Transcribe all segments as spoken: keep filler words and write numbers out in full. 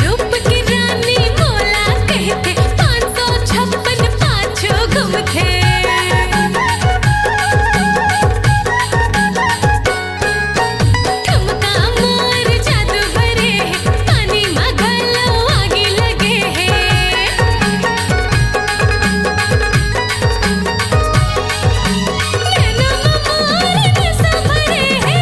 रूप के रानी मोला कहथे, पाँच सौ छप्पन पाछू घूमथे। ठुमका मोर जादू भरे हे, पानी मा घलो आगी लगे हे। नैना मा मोर नशा भरे हे।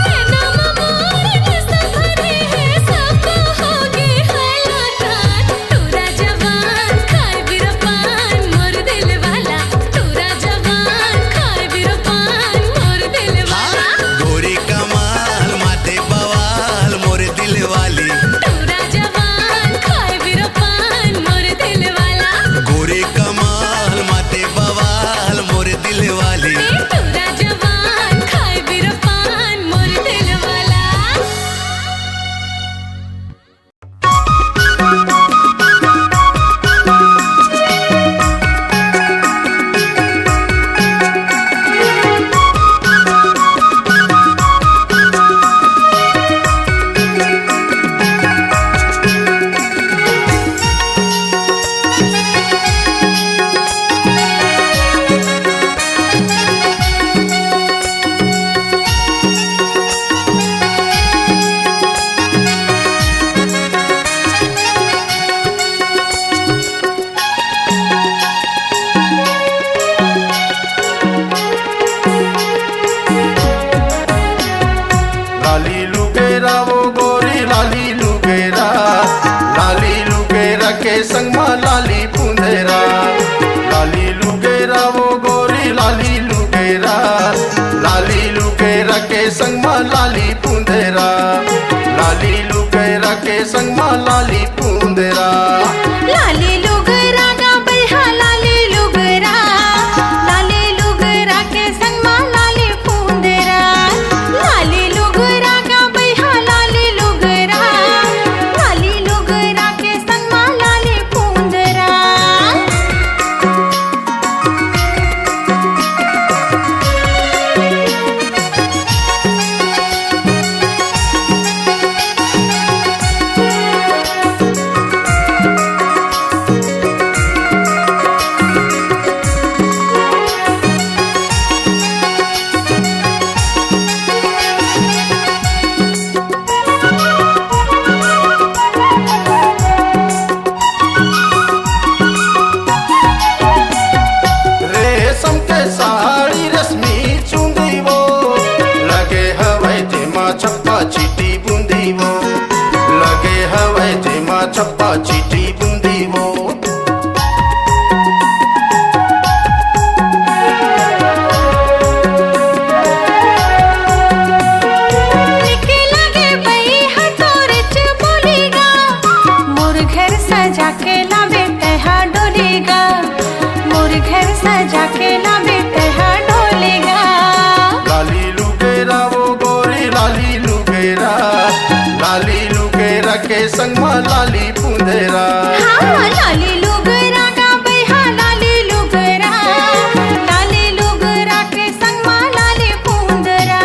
नैना मा मोर नशा भरे हे, सबको होगे हलाकान। टूरा जवान खाए बिरपान मोर दिल वाला, टूरा जवान खाए बिरपान मोर दिल वाला। गोरी कमाल माथे बवाल मोर दिल वाली। टूरा जवान खाए बिरपान मोर दिल वाला। गोरी कमाल माथे बवाल मोर दिल वाली। ए टूरा जवान खाए बिरपान मोर दिल वाला। लाली लुगेरा वो गोरी लाली लुगेरा, लाली लुगेरा के संग मा लाली पुंदेरा। लाली लुगेरा वो गोरी लाली लुगेरा, लाली लुगेरा के संग मा लाली पुंदेरा। लाली लुगेरा के संग मा लाली पुंदेरा। लाली लुगरा गा बैहा लाली लुगरा, लाली लुगरा के संग मा लाली पुंदेरा। लाली लुगरा गा बैहा लाली लुगरा, लाली लुगरा के संग मा लाली पुंदेरा। रेशम के साड़ी रश्मि चुंदी वो, लगे हवय तेमा छप्पा चीटी बूंदी वो, लगे हवय तेमा छप्पा चीटी बूंदी वो। निक लगे बई ह तोरेच बोली गा, मोर घर सजा के लाबे तेहा डोली गा, मोर घर सजा के लाबे तेहा डोली गा। लाली लुगेरा वो गोरी लाली लुगेरा, लाली लुगेरा के संग मा लाली पुंदेरा। हाँ, लाली लुगरा गा बैहा लाली लुगरा, लाली लुगरा के संग मा लाली पुंदेरा।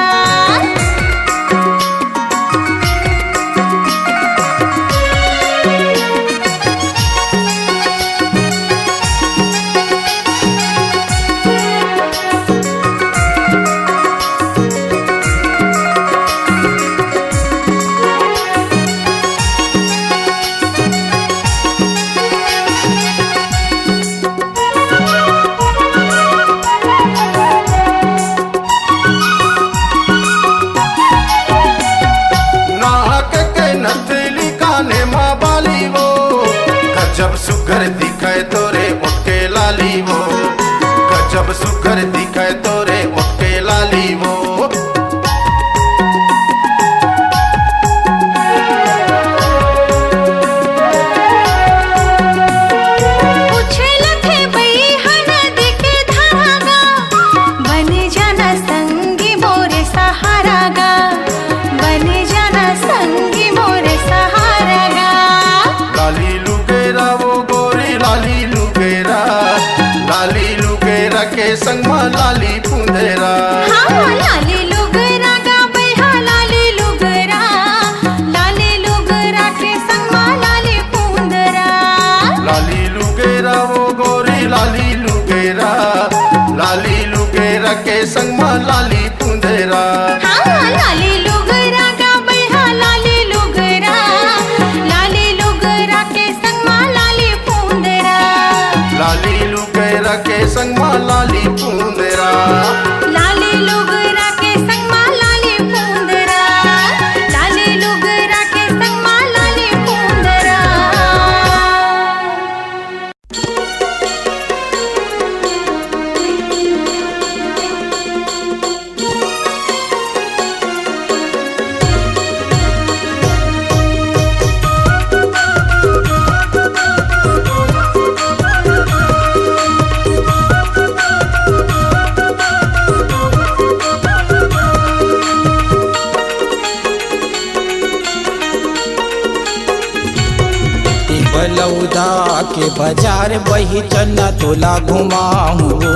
बलौदा के बाजार बही चलना तोला घुमाहूँ वो,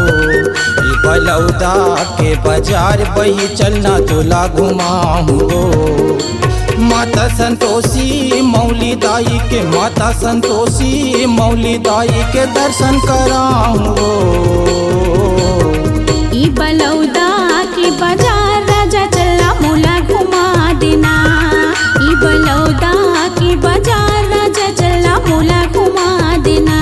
ए बलौदा के बाजार बही चलना तोला घुमाहूँ वो। माता संतोषी मौली दाई के, माता संतोषी मौली दाई के दर्शन कराहूँ वो। ई बलौदा के बाजार राजा चलना मोला घुमा देना, ई बलौदा के बाजार राजा चलना मोला घुमा देना।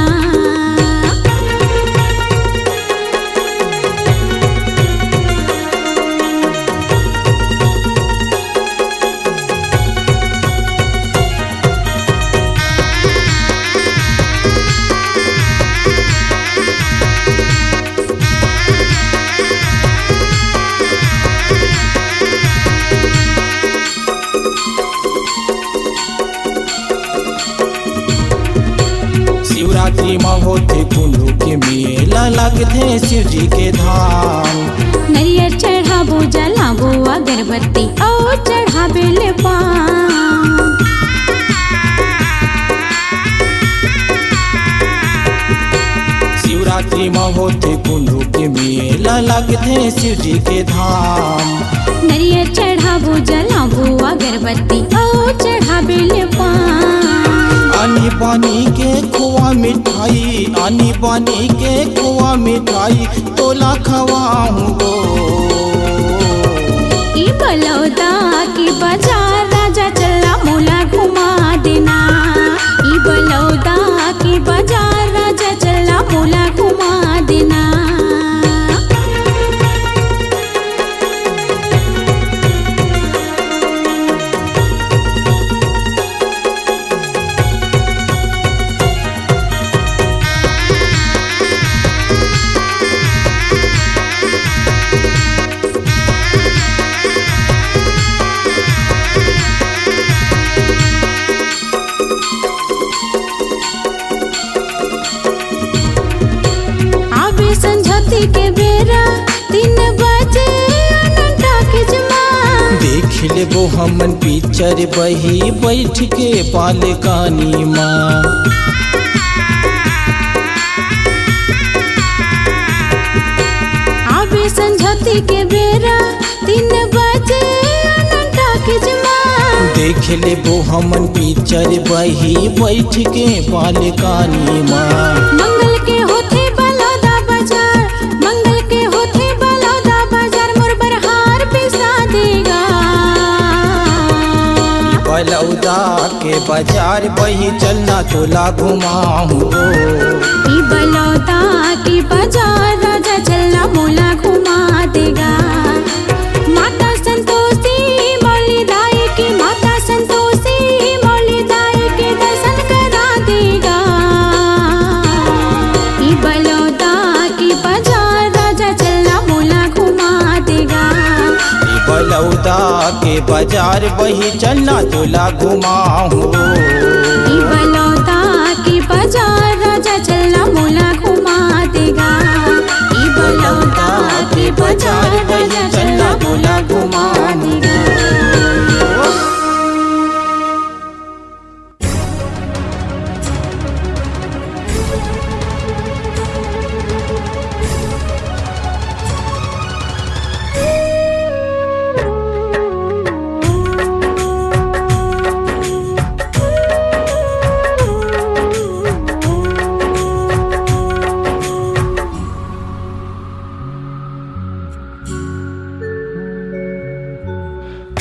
शिवरात्रि म होथे कुल्लू के मेला, लगथे शिव जी के धाम। नरियर चढ़ाबो, जलाबो अगरबत्ती, अउ चढ़ाबे ले पान। शिवरात्रि म होथे कुल्लू के मेला, लगथे शिव जी के धाम। नरियर चढ़ाबो, जलाबो अगरबत्ती, अउ चढ़ाबे ले पान। आनी बानी के खोआ मिठाई, आनी बानी के खोआ मिठाई, तोला खवाहूँ वो। ई बलौदा के बाजार राजा चलना मोला घुमा देना, ई बलौदा के बाजार राजा चलना मोला घुमा देना। आबे संझौती के बेरा, तीन बजे आनंद टॉकीज मा। देख लेबो हमन पिक्चर बही बैठ के बालकनी मा। आबे संझौती के बेरा, तीन बजे आनंद टॉकीज मा। देख लेबो हमन पिक्चर बही बैठ के बालकनी मा। मंगल के होथे बलौदा बाजार, मंगल के होथे बलौदा बाजार, मोर बर हार पिसा देगा। बलौदा के बाजार बही चलना तोला घुमाहूँ वो। ई बलौदा के बाजार राजा चलना मोला घुमा देगा। माता संतोषी मौली दाई के, माता संतोषी मौली दाई के दर्शन करा देगा। ई बलौदा के बाजार राजा चलना मोला घुमा देगा। ई बलौदा के बाजार बही चलना तोला घुमाहूँ। ई बलौदा के बाजार राजा चलना मोला घुमा देगा। ई बलौदा के बाजार राजा चलना मोला घुमा देगा।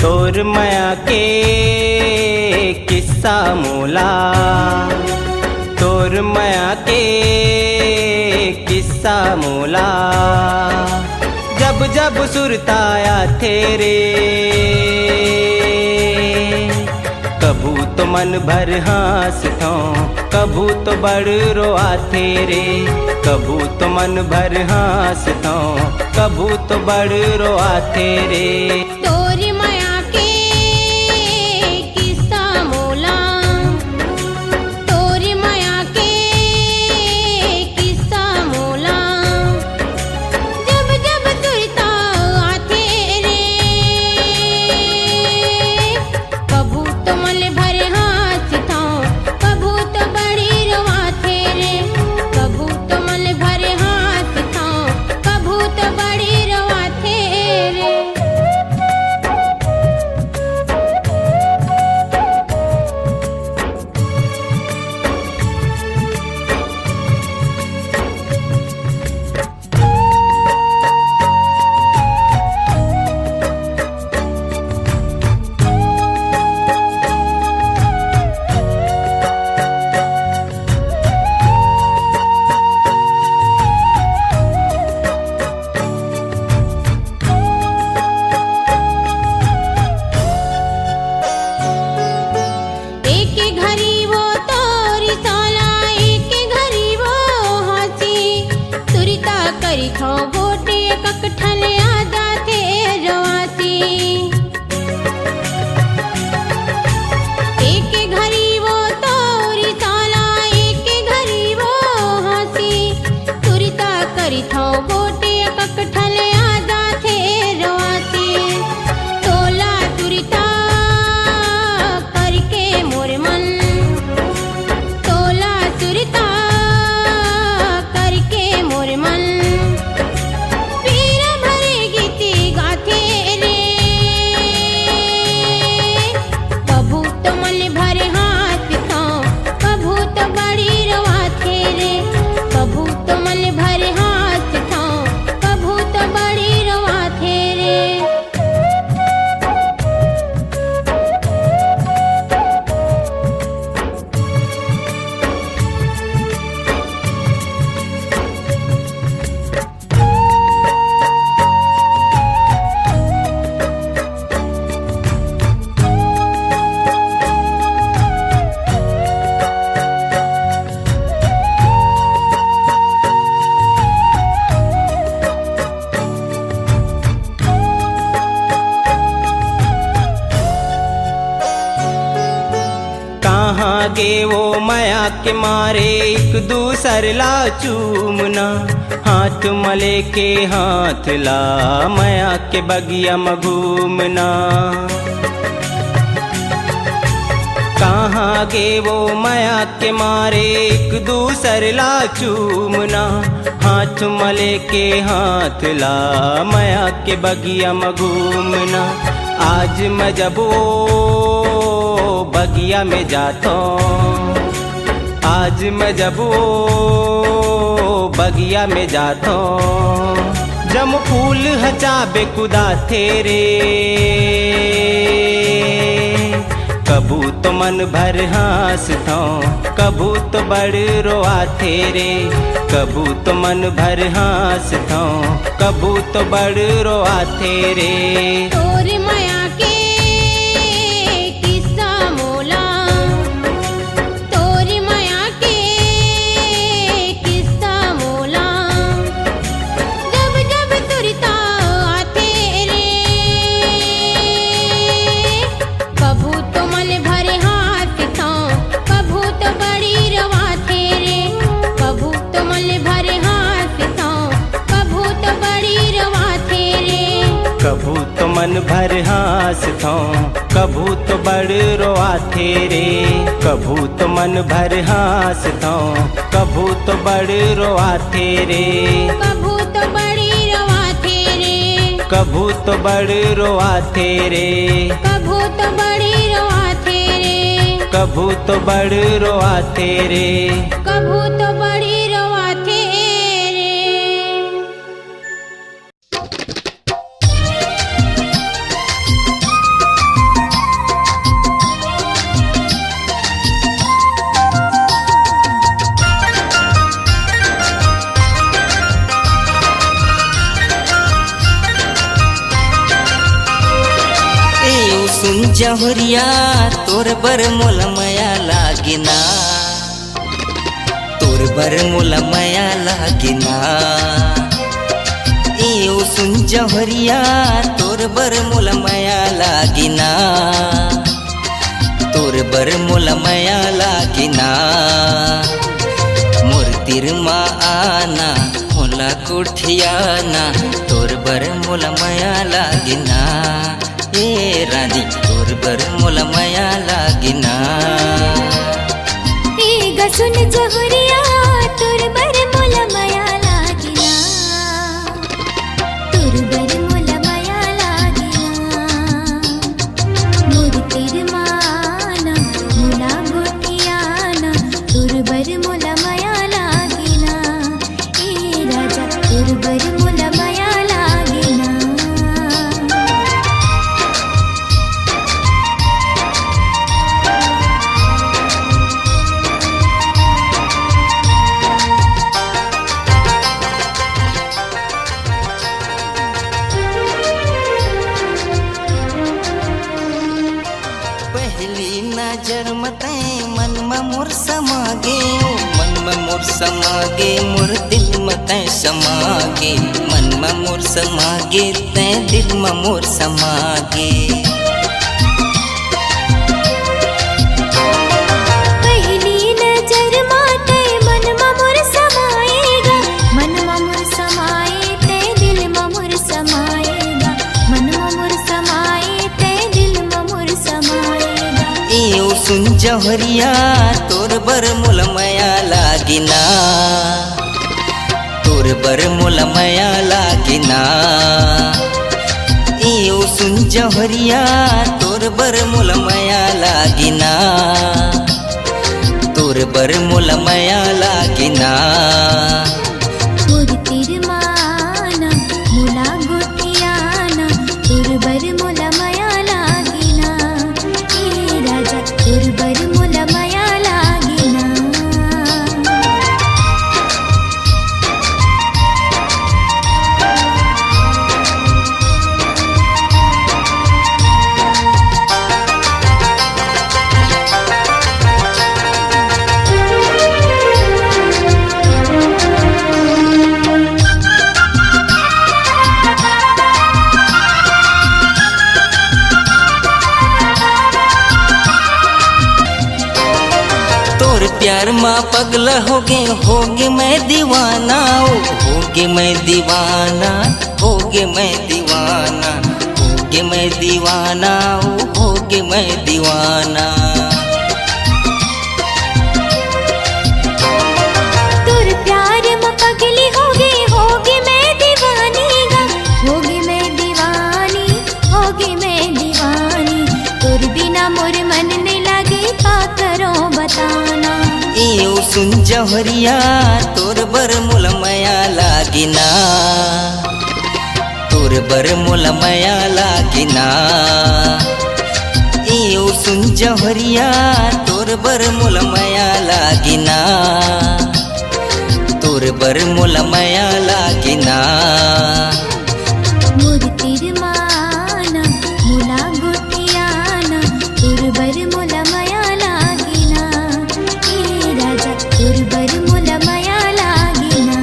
तोर मया के किस्सा मोला, तोर मया के किस्सा मोला, जब जब सुरता आथे रे। कभू तो मन भर हाँसथौं, कभू तो बड़ रोआथे रे। कभू तो मन भर हाँसथौं, कभू तो बड़ रोआथे रे। तोर मया के किस्सा मोला, तोर मया के किस्सा मोला, जब जब सुरता आथे रे। कभू तो मन भर हाँसथौं, कभू तो बड़ी थो गोटे ककठन आ जाथे रोवासी। एक घरी वो तोरी साला, एक घरी वो हाँसी। तुरता करी थो गोटे ककठन आ जाथे रोवासी। तोला तुरता करके मोर मन, तोला सुरता करके मोर मन, पीरा भरे गीत गाथे रे। कभू तो मन भर हाँसथों, कभू तो बड़ी रोवाथे रे। कभू तो मन भर हाँसथों, कभू तो बड़ी रोवाथे रे। कहाँ गे वो मया के मारे एक दूसर ला चूमना, हाथ म लेके हाथ ला मया के बगिया म घूमना। कहाँ गे वो मया के मारे एक दूसर ला चूमना, हाथ म लेके हाथ ला मया के बगिया म घूमना। आज मैं जब वो बगिया में जाथों, आज मैं जब वो बगिया में जाथों, जम फूल ह चाबे कुदाथे रे। कभू तो मन भर हाँसथों, कभू तो बड़ रोवाथे रे। कभू तो मन भर हाँसथों, कभू तो बड़ रोवाथे रे। तोर मया के किस्सा मोला, तोर मया के किस्सा मोला, जब जब सुरता आथे रे। कभू तो मन भर हाँसथों, कभू तो बड़ी रोवाथे रे। कभू तो मन भर हाँसथों, कभू तो बड़ी रोवाथे रे। कभू तो मन भर हाँसथों, कभू तो बड़ रोवाथे रे। कभू तो मन भर हाँसथों, कभू तो बड़ रोवाथे रे। कभू तो बड़ी रोवाथे रे। कभू तो बड़ रोवाथे रे। कभू तो बड़ी रोवाथे रे। कभू तो बड़ रोवाथे रे। कभू तो बड़ी रोवाथे रे। ए ओ सुन जहुरिया, तोर बर मोला मया लागिना। तोर बर मोला मया लागिना। ए ओ सुन जहुरिया, तोर बर मोला मया लागिना। तोर बर मोला मया लागिना। मोर तीर मा आना, मोला गोठियाना। तोर बर मोला मया लागिना। ए रानी, तोर बर मोला मया लागिना। ए गा सुन जहुरिया, तोर बर मोला मया लागिना। तोर बर मोला मया लागिना। मोर तीर मा आना, मोला गोठियाना। तोर बर मोला मया लागिना। ए राजा, तोर बर मोला मया लागिना। पहली नजर म तैं मन म मोर समा गेव, मन मोर समागे, मोर दिल म तैं समागे, मन म मोर समागे, तैं दिल म मोर समागे। पहली नजर म तैं मन म मोर समाए गा, मन म मोर समाए, तैं दिल म मोर समाए गा, मन म मोर समाए, तैं दिल म मोर समाए गा। ए ओ सुन जौहरिया, तोर बर मोला मया लागिना, तोर बर मोला मया लागिना। ए ओ सुन जौहरिया, तोर बर मोला मया लागिना, तोर बर मोला मया लागिना। मोर तिर माना, मोला गोठियाना, तोर बर मोला मया लागिना। ए राजा, तोर बर मोला मया लागिना। तोर प्यार मा पगला होगे, होगे मैं दीवाना, ओ, होगे मैं दीवाना, होगे मैं दीवाना, होगे मैं दीवाना, ओ, होगे मैं दीवाना। तोर प्यार म पगली होगे, होगे मैं दीवानी गा, होगे मैं दीवानी, होगे मैं दीवानी। तोर बिना मोर मन नइ लागे, का करों बताना। ए ओ सुन जौहरिया, तोर बर मोला मया लागिना, तोर बर मोला मया लागिना। ए ओ सुन जौहरिया, तोर बर मोला मया लागिना, तोर बर मोला मया लागिना। मोर तिर माना, मोला गोठियाना, तोर बर मोला मया लागिना। ए राजा, तोर बर मोला मया लागिना।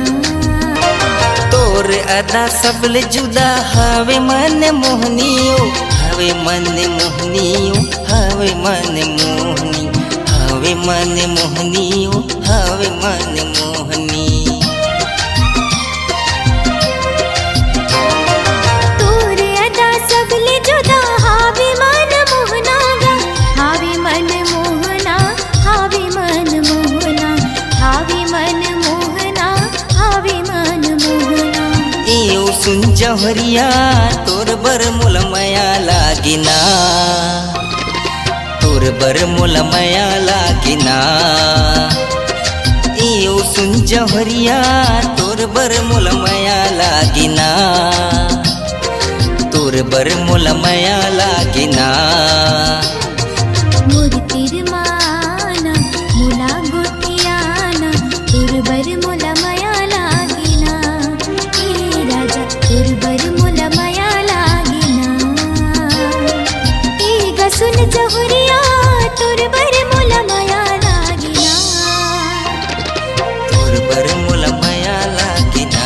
तोर अदा सबले जुदा हवे मन मोहनी ओ, हवे मन मोहनी ओ, हवे मन मोहनी, हवे मन मोहनी ओ, हवे मन मोहनी। तोर अदा सबले जुदा हावे मन मोहना गा, हावे मन मोहना, हावे मन मोहना, हावे मन मोहना, हावे मन मोहना। ए ओ सुन जौहरिया, तोर बर मोला मया लागिना, तोर बर मोला मया लागिना। ए ओ सुन जौहरिया, तोर बर मोला मया लागिना, तोर बर मोला मया लागिना। मोर तिर माना, मोला गोठियाना, तोर बर मोला मया लागिना। ए राजा, तोर बर मोला मया लागिना। ए गा सुन जौहरिया, तोर बर मोला मया लागिना। तोर बर मोला मया लागिना।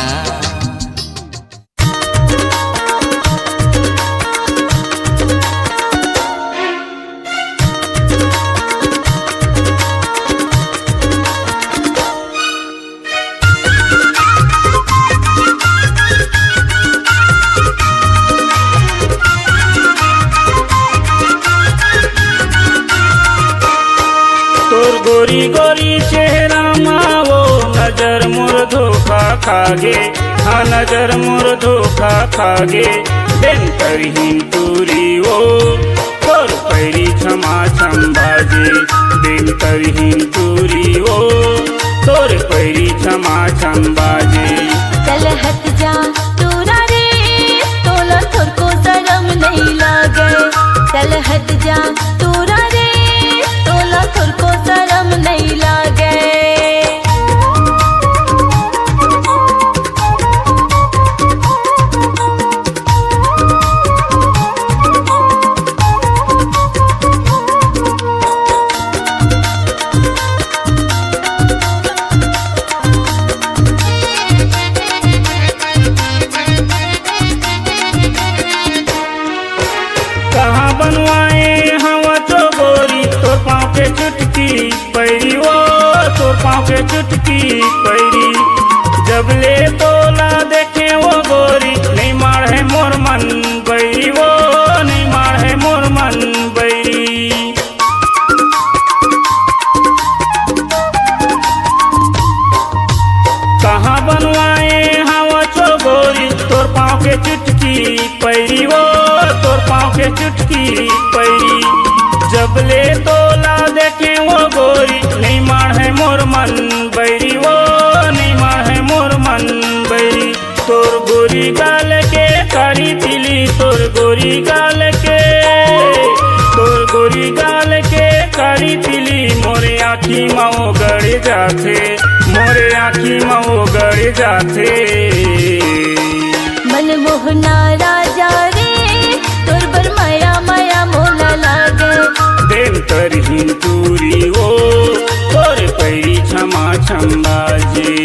तोर गोरी गोरी चेहरा मा वो नजर मोर धोखा खागे, हाँ नजर मोर धोखा खागे। दिन करहीन टूरी वो तोर पैरी छमा छम बाजे, दिन करहीन टूरी वो तोर पैरी छमा छम बाजे। चल हट जा टूरा रे, तोला थोरको शरम नइ लागे। चल हट जा टूरा रे, तोला थोरको शरम नइ लागे। पाँव के चुटकी पैरी, जब ले तोला देखे वो गोरी, नहीं माढ़े मोर मन बैरी वो, नहीं माढ़े मोर मन बैरी। कहाँ बनवाए हव चो गोरी, तोर पाँव के चुटकी पैरी वो, तोर पाँव के चुटकी पैरी। जब ले तोला देखे वो गोरी, नहीं माढ़े मोर मन बैरी वो, नहीं माढ़े मोर मन बैरी। तोर गोरी गाल के कारी तिली, तोर गोरी गाल के, तोर गोरी गाल के कारी तिली, मोरे आँखी म ओगड़ जाथे, मोरे आँखी म ओगड़ जाथे। मनमोहना राजा रे, तोर बर मया मया मोला लागे। देन तरहीन टूरी ओ, तोर पैरी छमा छम बाजे।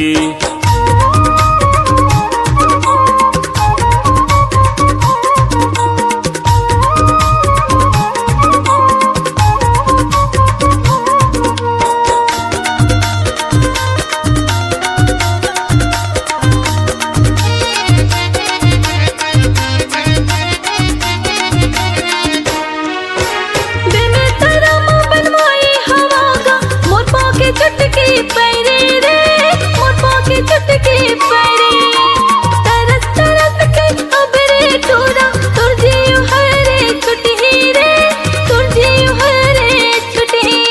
बिन धरम बनवाई हवा गा, मोर पाँव के चुटकी पैरी रे, मोर पाँव के चुटकी पैरी। तरस तरस के अब रे टूरा, तोर जीव हरे छुटही रे, तोर जीव हरे छुटही।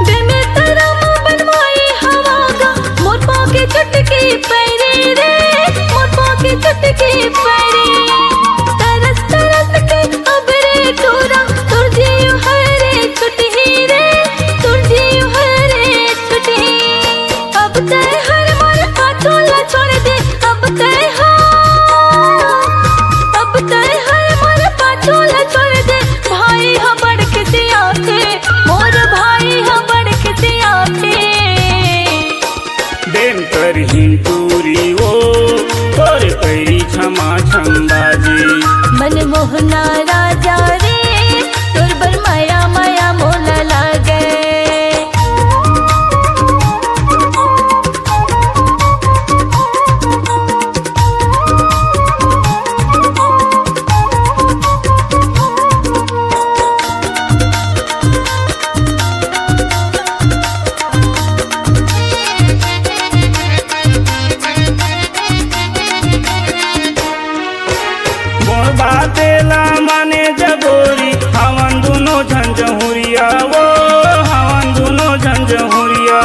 बिन धरम बनवाई हवा गा, मोर पाँव के चुटकी पैरी रे, मोर पाँव के चुटकी पैरी। तरस तरस के अब रे टूरा, तोर जीव हरे छुटही रे, तोर जीव हरे छुटही। अब तैं हर मोर पाछू ला छोड़ दे, अब तैं हर, अब तैं हर मोर पाछू ला छोड़ दे। भाई ह बड़ खिसियाथे, मोर भाई ह बड़ खिसियाथे। देन तरहीन टूरी ओ, तोर पैरी छमा छम बाजे। मनमोहना राजा रे, तोर बर मया मया मोला लागे। मोर बाते ला माने जा गोरी, हवन दुनो झन जहुरिया वो, हवन दुनो झन जहुरिया।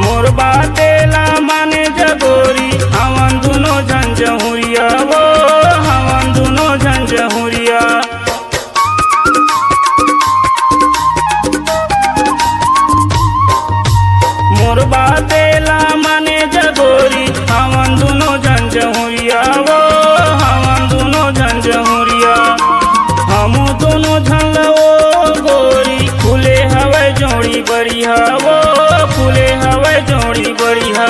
मोर बाते ला माने जा गोरी, हवन दुनो झन जहुरिया वो, हवन दुनो झन जहुरिया। मोर बाते ला माने जा गोरी, हवन दुनो झन जहुरिया वो, हवन दुनो झन जहुरिया। हमू दुनो झन ला ओ गोरी, फूले हवय जोड़ी बढ़िया वो, फूले हवय जोड़ी बढ़िया।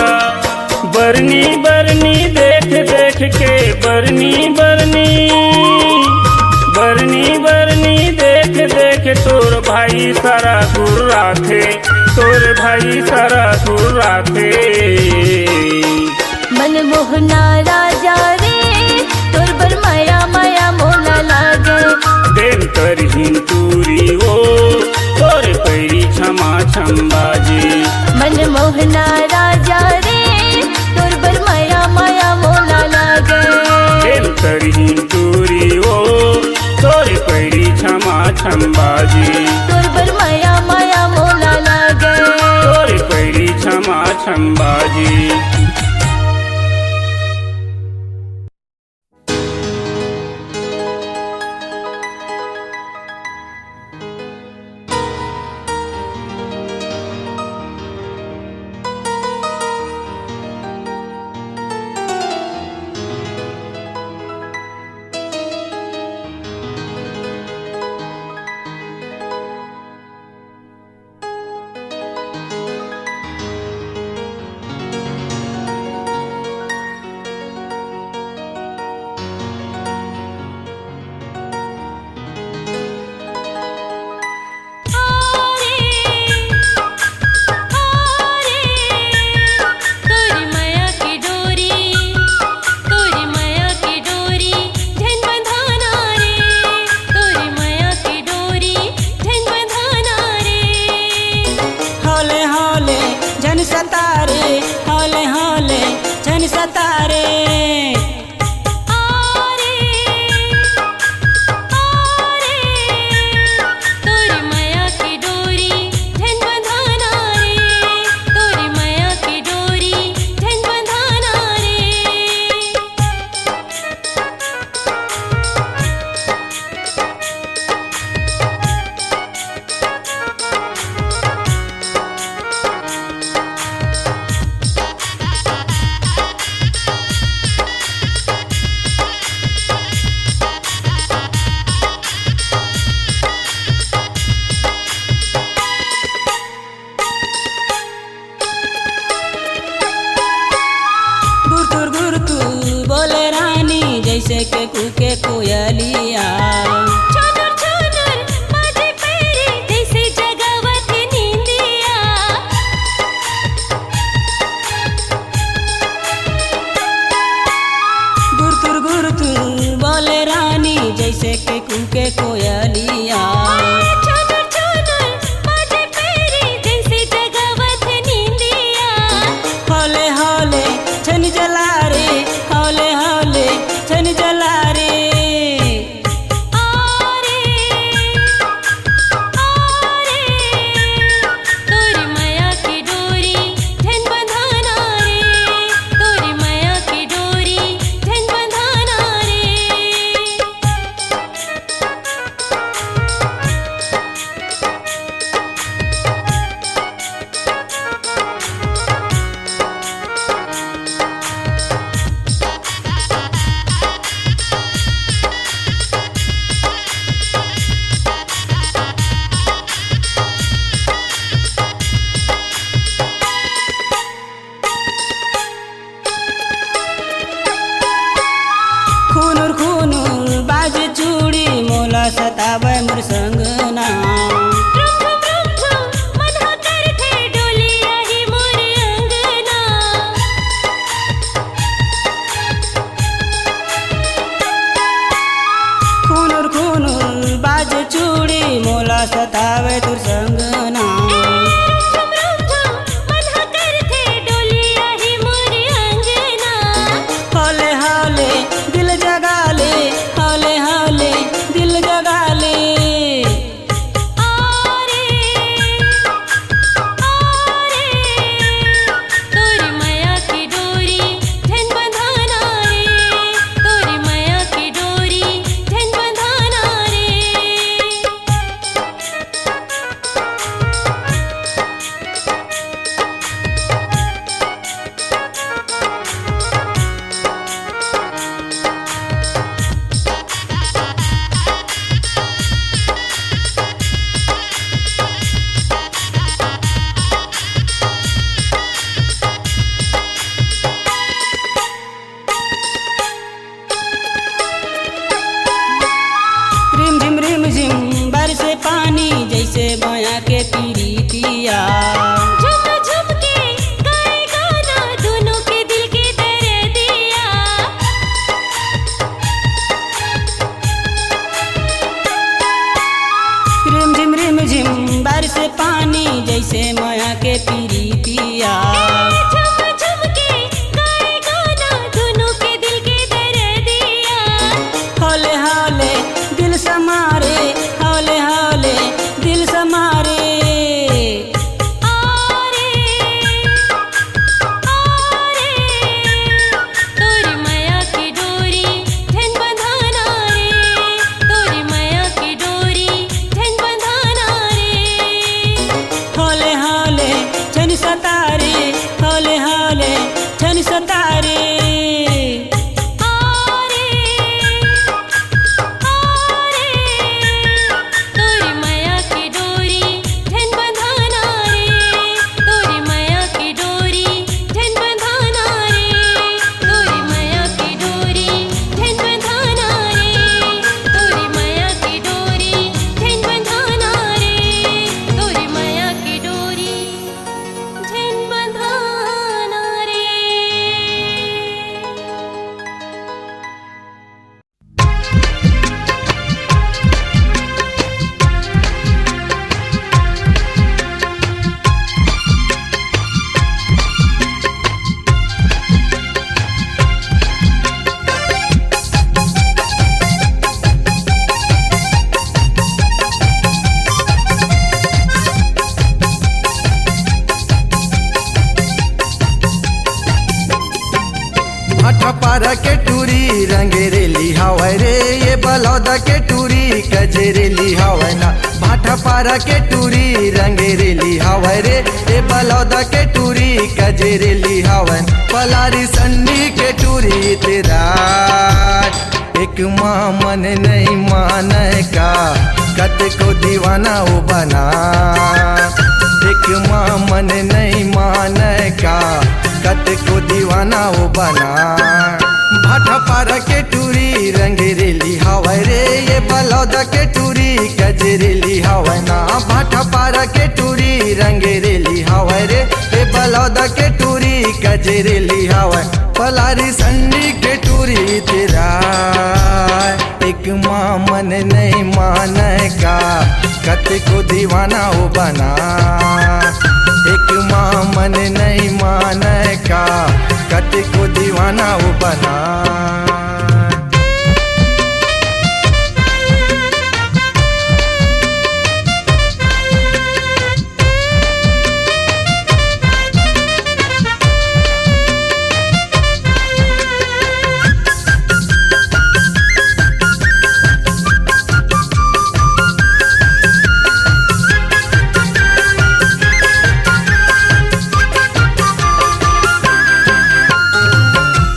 बरनी बरनी देख देख के, बरनी बरनी, बरनी बरनी देख देख, तोर भाई सारा गुर्राथे, तोर भाई सारा गुर्राथे। मनमोहना राजा रे, तोर बर मया मया मोला लागे। देन तरहीन टूरी ओ, तोर पैरी छमा छम बाजे। मनमोहना राजा रे, तोर बर मया मया मोला लागे। देन तरहीन टूरी ओ, तोर पैरी छमा छम बाजे। तोर बर मया मया मोला लागे। तोर पैरी छमा छम बाजे। अंगना। रुम झुम रुम झुम मन ह करथे डोली आही मोर अंगना। खुनुर खुनुर बाजे चूड़ी मोला सतावे तोर संगना। ए, रुम झुम रुम झुम मन ह करथे डोली आही मोर अंगना। हौले हौले दिल जगा ले, हौले हौले दिल जगा ले। आरे, आरे, तोर मया के डोरी झन बंधाना रे, तोर मया के डोरी झन बंधाना रे। रिम झिम रिम झिम बरसे पानी, जैसे मया के पीरितिया। झुम झुम के गाए गाना, दोनों के दिल के दर्दिया। रिम झिम रिम झिम बरसे पानी, जैसे मया के पीरितिया। झुम झुम के गाए गाना, दोनों के दिल के दर्दिया। हौले हौले दिल समारे, हौले हौले दिल समारे। आरे, आरे, तोर मया के डोरी झन बंधाना रे, तोर मया के डोरी झन बंधाना रे। हौले हौले झन सतारे, हौले हौले झन सतारे। आरे, आरे, तोर मया के डोरी झन बंधाना रे, तोर मया के डोरी झन बंधाना रे, तोर मया के डोरी झन बंधाना रे, तोर मया के डोरी झन बंधाना रे, तोर मया के डोरी झन बंधाना रे। भाटापारा के टूरी रंगेरेली हावय रे, ये बलौदा के टूरी कजेरेली हावय ना। भाटापारा के टूरी रंगेरेली हावय रे, ये बलौदा के टूरी कजेरेली हावय। पलारी सन्नी के टूरी तेरा एक माँ मन नहीं माने का, कतको दीवाना वो बना। एक माँ मन नहीं माने का, कतको दीवाना वो बना। भाटापारा के टूरी रंगेरेली हावय रे, ये बलौदा के टूरी कजेरेली हावय ना। भाटापारा के टूरी रंगेरेली हावय रे, ये बलौदा के टूरी कजेरेली हावय। पलारी संडी के टूरी तेरा एक माँ मन नहीं माने का, कतको दीवाना वो बना। एक माँ मन नहीं माने का, कतको दीवाना वो बना।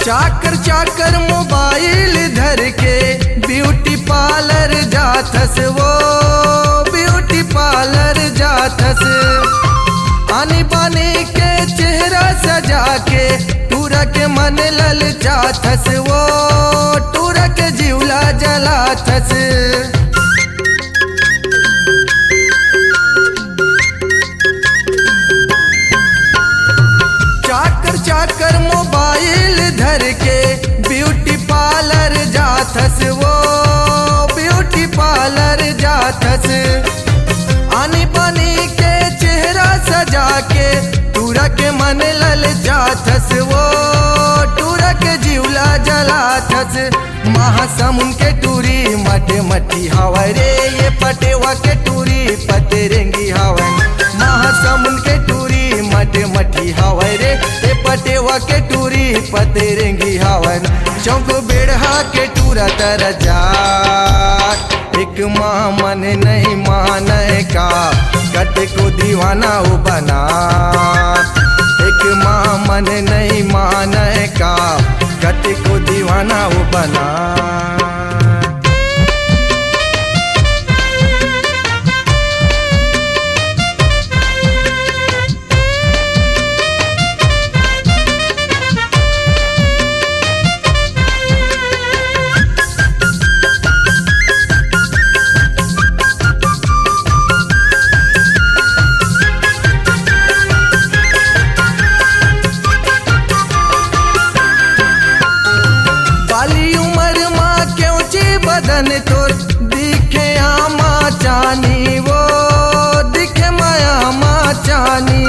चाकर चाकर मोबाइल धर के ब्यूटी पार्लर जाथस वो, ब्यूटी पार्लर जाथस। आनी बानी के चेहरा सजा के टूरा के मन ललचाथस वो, टूरा के जिउला जलाथस। थस। आनी बानी के चेहरा सजा के टूरा के मन ललचाथस, वो टूरा के जिउला जलाथस। महासमुंद के टूरी मटमटी हावय रे, ये पटेवा के टूरी पतरेंगी हावय। महासमुंद के टूरी मटमटी हावय रे, ये पटेवा के टूरी पतरेंगी हावय। चौक बेड़हा के टूरा तर जा, एक माँ मन नहीं माने का, कतेको दीवाना हो बना। एक माँ मन नहीं माने का, कतेको दीवाना हो बना। बाली उमर मा केवची बदन तोर, दिखे आमा चानी वो, दिखे माया मा चानी।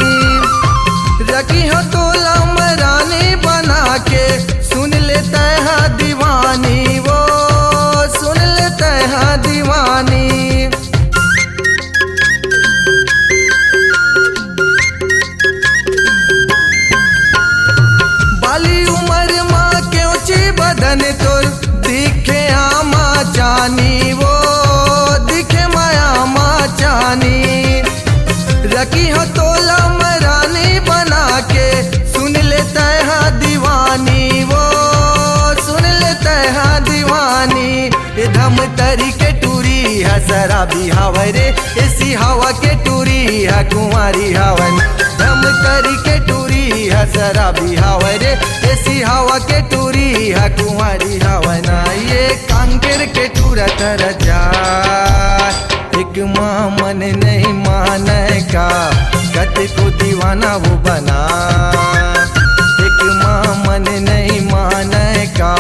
रखी हो तोला मैं रानी बना के, सुन ले तैहा दीवानी वो, सुन ले तैहा दीवानी। बाली उमर मा केवची बदन तोर, दिखे आमा चानी वो, दिखे माया मा चानी। रखी हो तोला मैं रानी बना के, सुन ले तैहा दीवानी वो, सुन ले तैहा दीवानी। ए धमतरी के टूरी ह शराबी हावय रे, ए सिहावा के टूरी ह कुंवारी हावय। धमतरी के टूरी ह शराबी हावय रे, ए सिहावा के टूरी ह कुंवारी हावय ना। ये कांकेर के टूरा तर जा, एक माँ मन नहीं माने का, कतेको दीवाना वो बना। एक माँ मन नहीं माने का,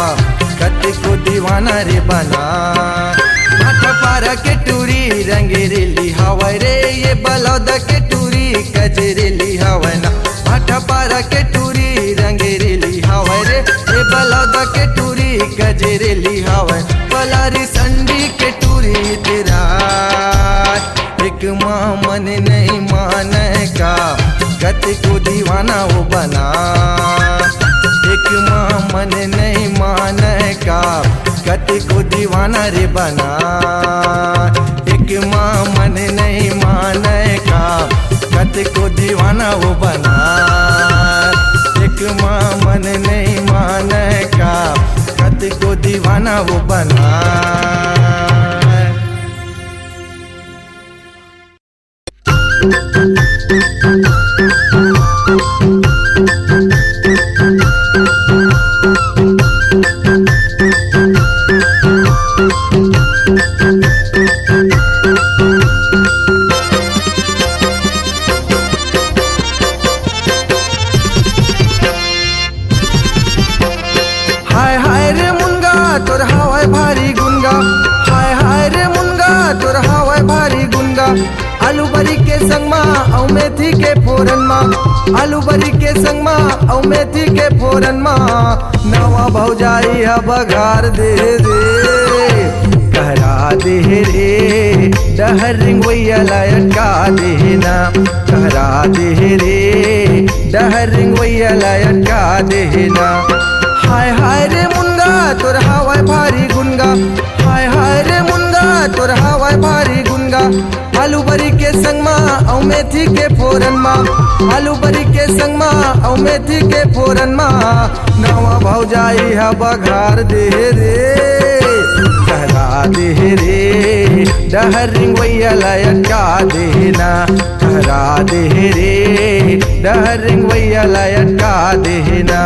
कतेको दीवाना रे बना। भाटापारा के टूरी रंगरेली हावय रे, ये बलौदा के टूरी गजरेली हावय ना। भाटापारा के टूरी रंगरेली हावय रे, ये बलौदा के टूरी गजरेली हावय। पलारी संडी के टूरी तेरा, एक माँ मन नहीं माने का, कतेको दीवाना वो बना। एक माँ मन नहीं माने का, कतेको दीवाना रे बना। एक माँ मन नहीं माने का, कतेको दीवाना वो बना। एक माँ मन नहीं माने का, कतेको दीवाना वो बना। हाय हाय रे मुनगा, तोर हावय भारी गुनगा। हाय हाय रे मुनगा, तोर हावय भारी गुनगा। आलू बरी के संग मा अउ मेथी के फोरन मा, आलू बरी के संग मा अउ मेथी के फोरन मा, नवा भौजाई ह बघार दे रे, कहरा दे रे, डहर रिंगवैया ला अटका दे ना, कहरा दे रे, डहर रिंगवैया ला अटका दे ना। हाय हाय रे मुनगा, तोर हावय भारी गुनगा। हाय हाय रे मुनगा, तोर हावय भारी गुनगा। आलू बरी के संग मा अउ मेथी के फोरन मा, आलू बरी के संग मा अउ मेथी के फोरन मा, नवा भौजाई ह बघार दे रे, कहरा दे रे, डहर रिंगवैया ला अटका दे ना, कहरा दे रे, डहर रिंगवैया ला अटका दे ना।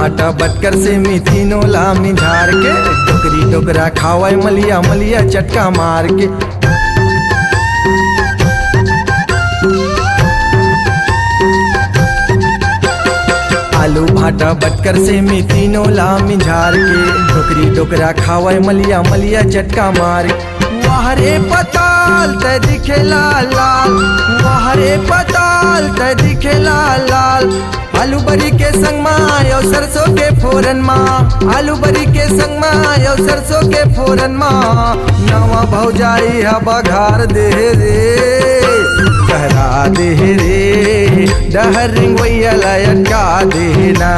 आटा बटकर से मी तीनों ला मिंझार के, डोकरी डोकरा खावय मलिया, मलिया चटका मार के। आलू भाटा बटकर से मी तीनों ला मिंझार के, डोकरी डोकरा खावय मलिया, मलिया चटका मार के। वाह रे पताल तै दिखे लाल लाल, वाह रे पताल तै दिखे लाल लाल। आलू बरी के संग मा अउ सरसों के फोरन मा, आलू बरी के संग मा अउ सरसों के फोरन मा, नवा भौजाई ह बघार दे रे। कहरा दे रे, डहर रिंगवैया ला अटका दे ना।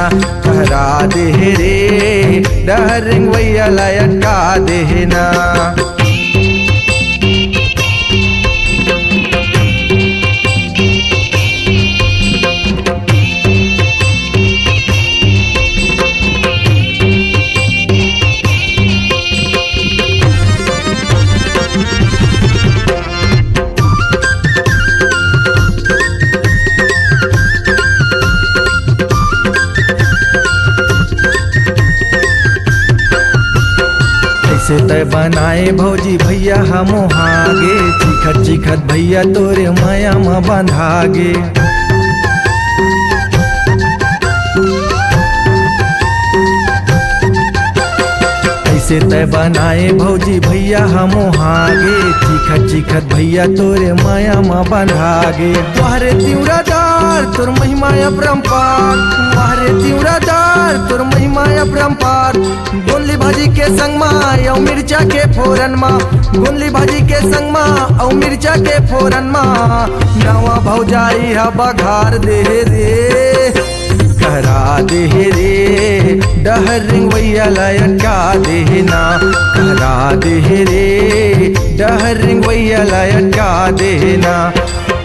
कहरा दे रे, डहर रिंगवैया ला अटका दे ना। कइसे तै बनाए भौजी भैया हम हागे, चिखत चिखत भैया तोरे मया म बंधागे। कइसे तै बनाए भौजी भैया हम हागे, चिखत चिखत भैया तोरे मया म बंधागे। वाह रे तिवरादार तोर महिमा अपरंपार, वाह रे तिवरादार तोर महिमा अपरंपार। गोंदली भाजी के संग मा अउ मिर्चा के फोरन मा, गोंदली भाजी के संग मा अउ मिर्चा के फोरन मा, नवा भौजाई ह बघार दे रे। कहरा दे रे, डहर रिंगवैया ला अटका दे ना। कहरा दे रे, डहर रिंगवैया ला अटका दे ना।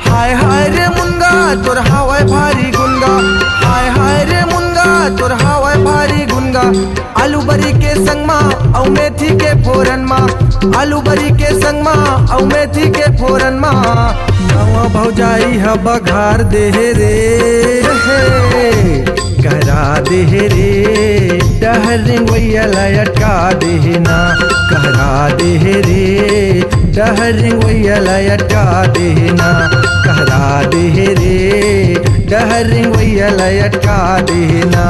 हाय हाय रे मुनगा तोर हावय भारी गुनगा, हाय हाय रे मुनगा तोर हावय भारी गुनगा। आलू बरी के संग मा अउ मेथी के फोरन मा, आलू बरी के संग मा अउ मेथी के फोरन मा, नवा भौजाई ह बघार दे रे। कहरा दे रे, डहर रिंगवैया ला अटका दे ना। कहरा दे रे, डहर रिंगवैया ला अटका दे ना। कहरा दे रे, डहर रिंगवैया ला अटका दे ना।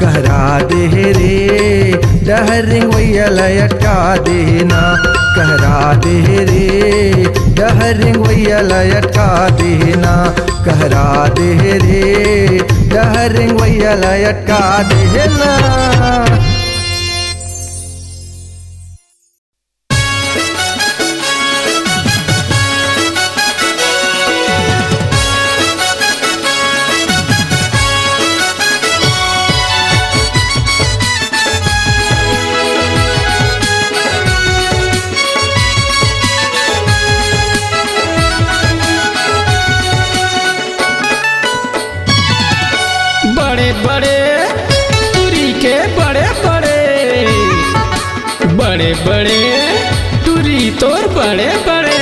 कहरा दे रे, डहर रिंगवैया ला अटका दे ना। कहरा दे रे, डहर रिंगवैया ला अटका दे ना। कहरा दे रे, डहर रिंगवैया ला अटका दे ना। बड़े बड़े टूरी के बड़े बड़े, बड़े बड़े टूरी तोर बड़े बड़े।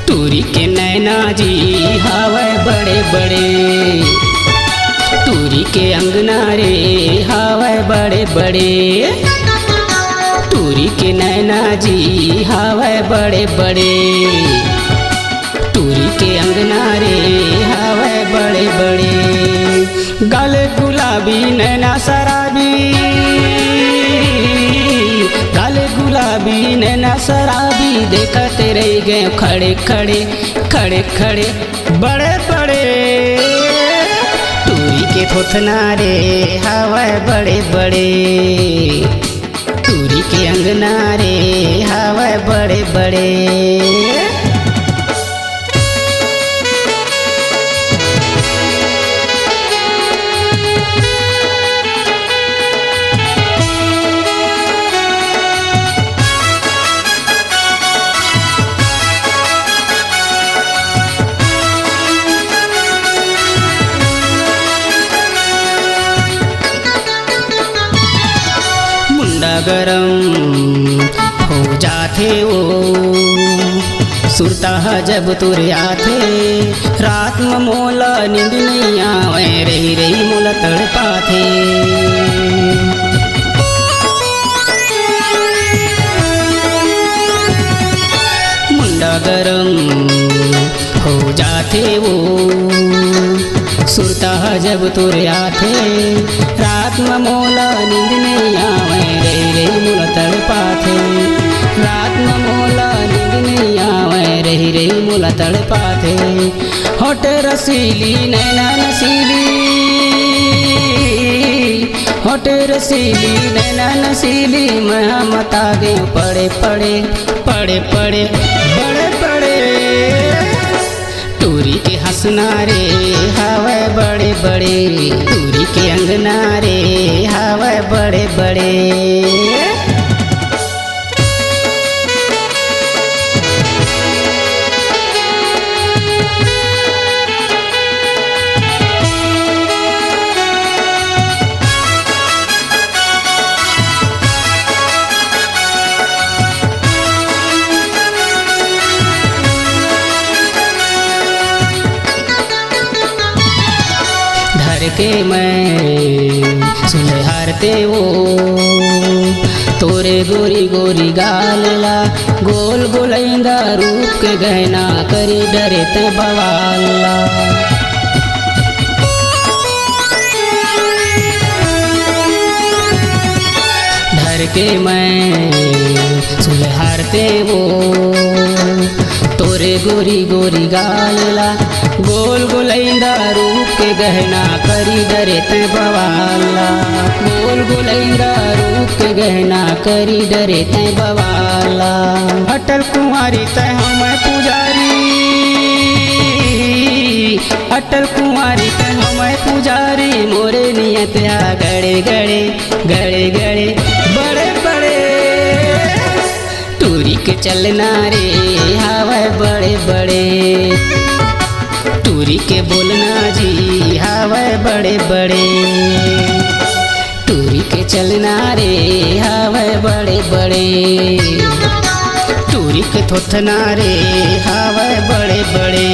टूरी के नैना जी हावय बड़े बड़े, टूरी के अंगना रे हावय बड़े बड़े। टूरी के नैना जी हावय बड़े बड़े, टूरी के अंगना रे हावय बड़े बड़े। गाले गुलाबी नैना शराबी, गाले गुलाबी नैना शराबी, देखत रह गए खड़े खड़े, खड़े खड़े। बड़े बड़े टूरी के थोथना रे हावय बड़े बड़े, टूरी के अंगना रे हावय बड़े बड़े। मुंडा गरम हो जाथे ओ, सुरता ह जब तोर आथे, रात म मोला नींद नइ आवय, रहि रहि मोला तड़पाथे। मुंडा गरम हो जाथे वो, सुरता ह जब तोर आथे, रात म मोला नींद नइ आवय, रहि रहि मोला तड़पाथे। रात म मोला नींद नइ आवय, रहि रहि मोला तड़पाथे। होठ रसीली नैना नसीली, होठ रसीली नैना नसीली, मैं ह मता गेंव पड़े पड़े, पड़े पड़े, बड़े बड़े। टूरी के हंसना रे हावय बड़े बड़े, टूरी के अंगना रे हावय बड़े बड़े। धर के मैं सुलहारते वो तोरे गोरी गोरी गाल ला, गोल गोलैंदा रूप के गहना करी डरे तैं बवाल ला। धर के मैं सुलहारते वो तोरे गोरी गोरी गाल ला, गोल गोलैंदा रूप के गहना करी डरे तैं बवाल ला, गोल गोलैंदा रूप के गहना करी डरे तैं बवाल ला। अटल कुंवारी तैं हमर पुजारी, अटल कुंवारी तैं हमर पुजारी, मोरे नियत हा गड़े गड़े, गड़े गड़े, बड़े बड़े। टूरी के चलना रे हावय बड़े बड़े, टूरी के बोलना जी हावय बड़े बड़े। टूरी के चलना रे हावय बड़े बड़े, टूरी के थोथना रे हावय बड़े बड़े।